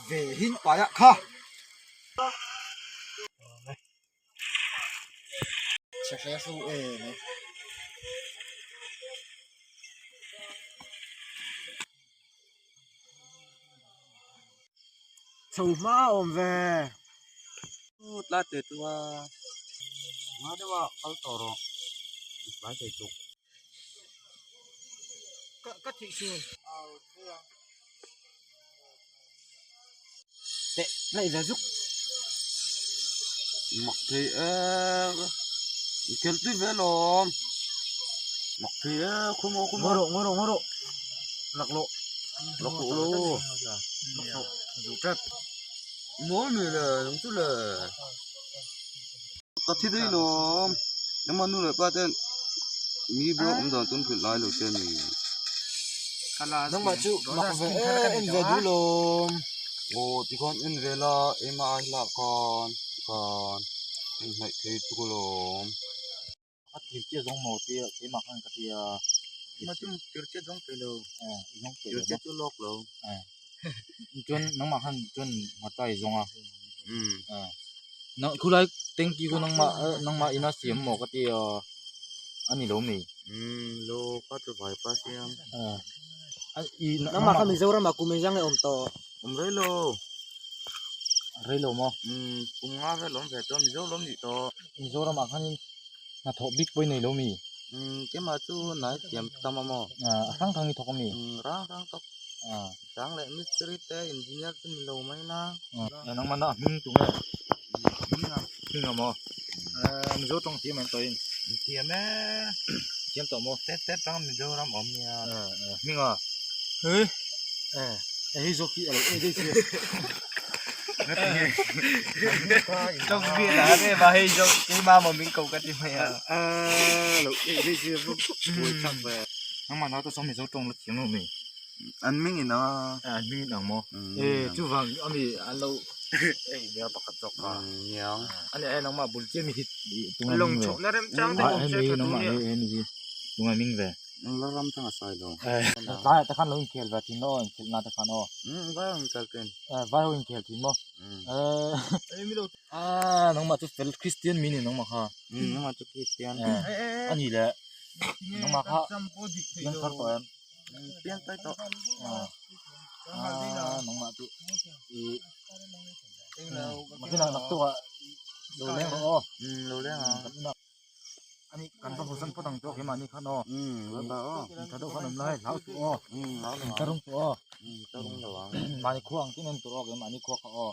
Ve hin pai ah kha. Chho hma a awm ve. Tla te chu a hma deuh a kal tawh rawh tlai thei tuk. Ka thih chu. Teh ngaih ve zuk. Mak thei e i kel tui ve lawm. Mak thei e khaw maw khaw maw. Ngaw rawh ngaw rawh ngaw rawh laklawh. Laklawh lo. Laklawh zu tep. Mawi mai le nang chu le. Ka thi daih lawm. Ema nu leh pa ten mi buak awm dan chu an hrilh lai lo che ni. Nangmah chu mak ve em en ve duh lawm. Aw tikhian en ve la ema a hlah khan tikhan en hnaih thei tuk alawm. A tir chiah zawng maw tia keimah khan ka tia. Ema chu tir chiah zawng thei lo. Tir chiah chu lawk lo. Chuan nangmah khan chuan ngata i zawng a. Nang khulai tanky khu nangmah nangmah ina siam maw ka tia a ni lo mi. Umm lo ka tlu vai pa siam. Nangmah kha Mizoram ah kum engzah nge awm tawh? Awm rei lo. Rei lo maw? Umm kum nga vel awm ve tawh Mizo lawm nih tawh. Mizoram ah khanin hnathawh bik pawh i nei lo mi? Umm keimah chu nai thiam tam a maw? A hrang hrang i thawk a mi? Umm rang rang tawk. Sang leh mistiri te engineer te ni lo mai na. Nangmah na a hming tu nge? Hming a. Hming a maw? Mizo tawng thiam an tawhin. Thiam e. Thiam tawh maw? Tep tep tang Mizoram awm nia. Hming a. Hei. Hei zawk hi a lo e daih sia. Tawng vel a em a hei zawk keimah maw min ko ka ti mai a. Lo e daih sia buai thlak ve. Nangmah nau te saw Mizo tawng la thiam lo mi? An hming in ang a. An hming in ang maw? E chuvang ami an lo ei nia pakhat zawk kha. Niang. Ani e nangmah bul chiah mi hi tunga Lawng ming ve. chhawkna remchang te awm se tha tur nia. Hemi hi tunga ming ve. La ram changa sai lo. Tlaiah te khan lo inkhel ve thin aw inkhel na te khan aw. Vai ho inkhel thin. Vai ho inkhel thin maw? A nangmah chu fel Christian mi ni nangmah kha. Nangmah chu Christian. Ani le nangmah kha piangthar tawh em? Piang tai tawh. Ah, nangmah chu i makina nak tu ah lo leng rawh aw. Lo leng ang. Ani kan va hawsan phawt ang chu keimah ni khan aw. Lo ta aw. Tha deuh khan awm lai hlau suh aw. Hlau lo ang. Tarung suh aw. Tarung lo ang. Mahni khua ang tin en tur aw keimah ni khua kha aw.